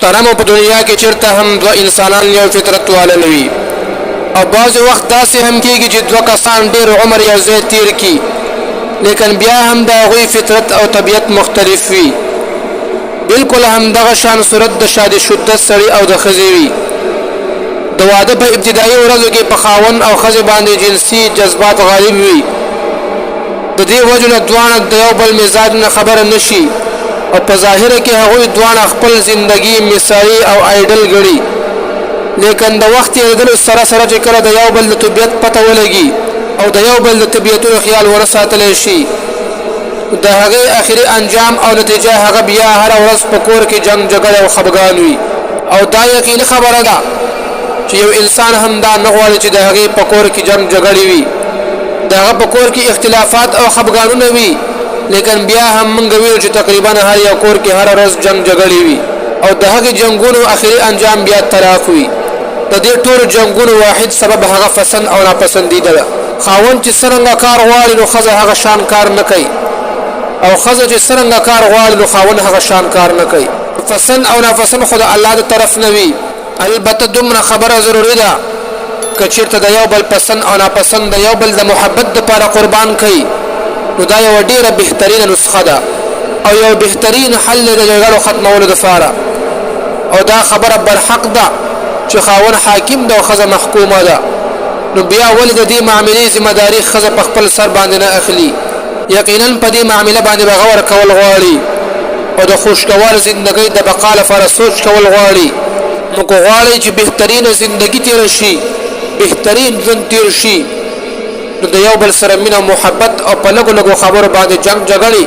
محترمو په دنیا کې چېرته هم دوه انسانان یو فطرت واله نه وي او بعضې وخت داسې هم کېږي چې دوه کسان ډېر عمر یو ځای تېر کړي، لیکن بیا هم د هغوی فطرت او طبیعت مختلف وي. بالکل همدغه شان صورت د شادي شده سړي او د ښځې وي. د واده په ابتدایي ورځو کې په خاوند او ښځې باندې جنسي جذبات غالب وي. د دې وجې نه دواړه د یو بل مزاج نه خبره نه شي او په ظاهره کې هغوی دواړه خپل زندګي مثالي او آیډل ګڼي، لیکن د وخت تېرېدلو سره سره چې کله د یو بل د طبیعت پته ولګي او د یو بل د طبیعتونو خیال ونه ساتلی شي، نو د هغې اخري انجام او نتیجه هغه بیا هره ورځ په کور کې جنګ جګړه او خپګان وي. او دا یقیني خبره ده چې یو انسان هم دا نه غواړي چې د هغې په کور کې جنګ جګړې وي، د هغه په کور کې اختلافات او خپګانونه وي، لیکن بیا هم موږ وینو چې تقریبا هر یو کور کې هره ورځ جنګ جګړې وي او د هغې جنګونو اخري انجام بیا طلاق وي. د دې ټولو جنګونو واحد سبب هغه پسند او ناپسندیده ده. خاوند چې څرنګه کار غواړي نو ښځه هغه شان کار نه کوي او ښځه چې څرنګه کار غواړي نو خاوند هغه شان کار نه کوي. پسند او ناپسند خو د الله د طرف نه وي. البته دومره خبره ضروري ده که چېرته د یو بل پسند او ناپسند د یو بل د محبت دپاره قربان کړئ نو دا یوه ډېره بهترینه نسخه ده او یو بهترین حل دی د جګړو ختمولو دپاره. او دا خبره برحق ده چې خاوند حاکم ده او ښځه محکومه ده، نو بیا ولې د دې معاملې ذمه داري ښځه په خپل سر باندې نه اخلي؟ یقینا په دې معامله باندې به غور کول غواړي او د خوشګوار زندګۍ د بقا لپاره سوچ کول غواړي. نو که غواړئ چې بهترینه زندګي تېره شي، بهترین ژوند تېر شي، نو د یو بل سره مینه او محبت او په لږو لږو خبرو باندې جنګ جګړې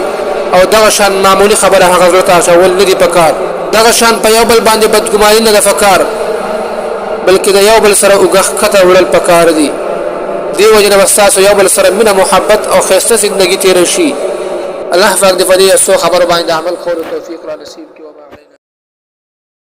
او دغه شان معمولي خبره هغه زړه ته اچول نه دي پکار. دغه شان په یو بل باندې بدګماني نه ده پکار، بلکې د یو بل سره اوږه ښکته وړل پکار دي. دې وجې نه به ستاسو یو بل سره مینه، محبت او ښایسته زندګي تېره شي. الله پاک دې په دې څو خبرو باندې د عمل کولو توفیق را نصیب کړي. وما علینا.